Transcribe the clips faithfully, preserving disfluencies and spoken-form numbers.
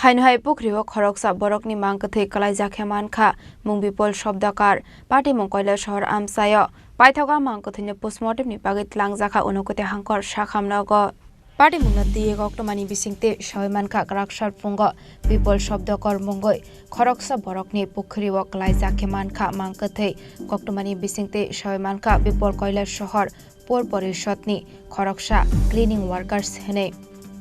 Haino hai pukhrio khoroksa borokni mang kwthwi kwlaijak khe mankha mung Bipol Shobdokar, patimung Koilasohor amchaio. Paithago a mang kwthwino postmortemni bagwi twlangjakha Unakoti Hangkor Sakham nogo. Patimungno twiwi koktwmani bisingtwi sawi mankha kwraksar phungo Bipol Shobdokar mungwi khoroksa borokni pukhrio kwlaijak khe mankha mang kwthwi. Koktwmani bisingtwi sawi mankha Bipol Koilasohor Por Porishodni khoroksa cleaning workers hinwi.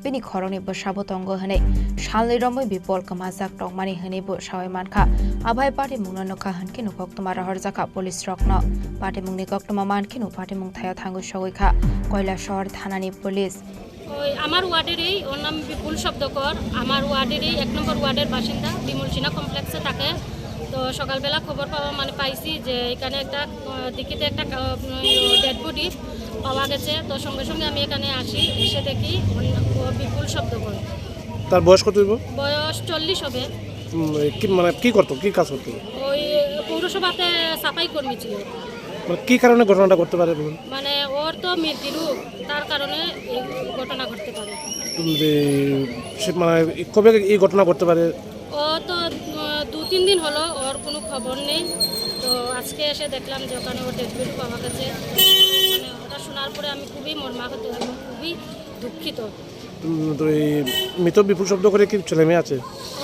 Bini khoroknwi bwsabo tongo hinwi salni romwi Bipol kwmajak tongmani hinwi bo sawi mankha. Abai patimungno nukha hinkhe koktwma rohorjakha police rokno. Patimungni koktwma mankheno patimung thaio thangwi sogwi kha Koilasohor thanani police. ওই আমার ওয়ার্ডেরই, ওর নাম বিপুল শব্দকর, আমার ওয়ার্ডেরই এক নম্বর ওয়ার্ডের বাসিন্দা, বিমল সিনহা কমপ্লেক্সে থাকে। তো সকালবেলা খবর পাওয়া, মানে, পাইছি যে এখানে একটা, আহ, দিঘিতে একটা, আহ, ডেড বডি পাওয়া গেছে। তো সঙ্গে সঙ্গে আমি এখানে আসি, এসে দেখি ওর নাম, ও বিপুল শব্দকর। তার বয়স কত হইব? বয়স চল্লিশ হবে। উম, কি, মানে, কি করতো, কি কাজ করতো? ওই পৌরসভাতে সাফাই কর্মী ছিল। মানে, কি কারণে ঘটনাটা ঘটতে পারে বলুন? মানে, ওর তো মৃত্যু রোগ, তার কারণে এই ঘটনা ঘটতে পারে। উম, যে, সে, মানে, কবে এই ঘটনা ঘটতে পারে? ও তো, আহ, দু তিন দিন হলো, ওর কোনো খবর নেই। তো আজকে এসে দেখলাম যে ওখানে ওর ডেড বডি পাওয়া গেছে। মানে, ওটা শোনার পরে আমি খুবই মর্মাহত এবং খুবই দুঃখিত। উম, তো এই মৃত বিপুল শব্দকরের কি ছেলে মেয়ে আছে?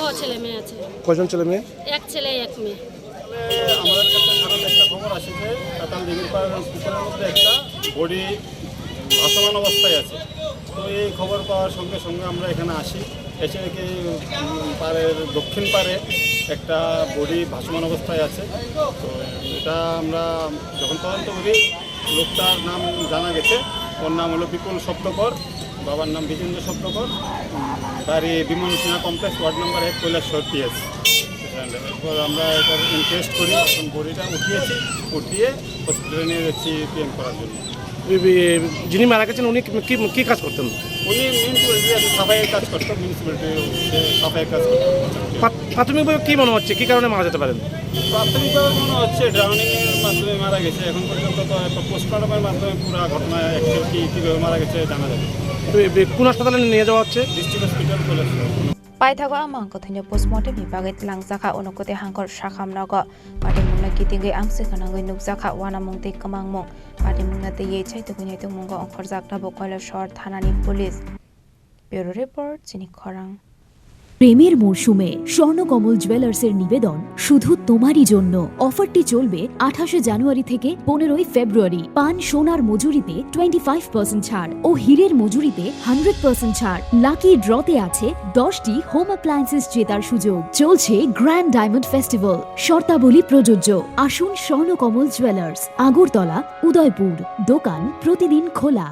ও, ছেলে মেয়ে আছে। কয়জন ছেলে মেয়ে? এক ছেলে, এক মেয়ে। আমাদের কাছে খারাপ একটা খবর আসে যে কাতাল দিঘির পাড়ের পুকুরের মধ্যে একটা বডি ভাসমান অবস্থায় আছে। তো এই খবর পাওয়ার সঙ্গে সঙ্গে আমরা এখানে আসি, এসে দেখি, উম, পাড়ের দক্ষিণ পাড়ে একটা বডি ভাসমান অবস্থায় আছে। তো এটা আমরা যখন তদন্ত করি, লোকটার নাম জানা গেছে, ওর নাম হলো বিপুল সপ্তকর, বাবার নাম বিজেন্দ্র সপ্তকর, উম, বাড়ি বিমল সিনহা কমপ্লেক্স, ওয়ার্ড নাম্বার এক, কৈলাসহর পিএস। এরপর আমরা এটার ইনকোয়েস্ট করি, এখন বডিটা উঠিয়েছি, উঠিয়ে হসপিটালে নিয়ে যাচ্ছি পিএম করার জন্য। ওই, ওই, যিনি মারা গেছেন, উনি কি, কি, কি কাজ করতেন? উনি মিউনিসিপ্যালিটি সাফাইয়ের কাজ করতো, মিউনিসিপ্যালিটি সাফাইয়ের কাজ করতো। প্রাথমিকভাবে কি মনে হচ্ছে, কি কারণে মারা যেতে পারেন? প্রাথমিকভাবে মনে হচ্ছে ড্রাউনিং এর মাধ্যমে মারা গেছে। এখন পর্যন্ত তো একটা পোস্টমর্টমের মাধ্যমে পুরো ঘটনা অ্যাকচুয়ালি কি, কিভাবে মারা গেছে জানা যাবে। তো এই বে-, কোন হাসপাতালে নিয়ে যাওয়া হচ্ছে? District hospital Kailashahar. Paithago a mang kwthwino postmortem ni bagwi twlangjakha Unakoti Hangkor Sakham nogo. Patimungno kitingwi amswk gwnangwi nukjakha uanamung tei kwmangmung. Patimungno twiwi chai tugwi naitukmungo ongkhorjak tabuk Koilasor thanani police. Bureau report, Chini Khorang. প্রেমের মরশুমে স্বর্ণকমল জুয়েলার্সের নিবেদন শুধু তোমারই জন্য। অফারটি চলবে আঠাশে জানুয়ারি থেকে পনেরোই ফেব্রুয়ারি। পান সোনার মজুরিতে টোয়েন্টি ফাইভ পার্সেন্ট ছাড় ও হীরের মজুরিতে হান্ড্রেড পার্সেন্ট ছাড়। লাকি ড্রতে আছে দশটি হোম অ্যাপ্লায়েন্সেস জেতার সুযোগ। চলছে গ্র্যান্ড ডায়মন্ড ফেস্টিভ্যাল। শর্তাবলী প্রযোজ্য। আসুন স্বর্ণকমল জুয়েলার্স, আগরতলা, উদয়পুর। দোকান প্রতিদিন খোলা।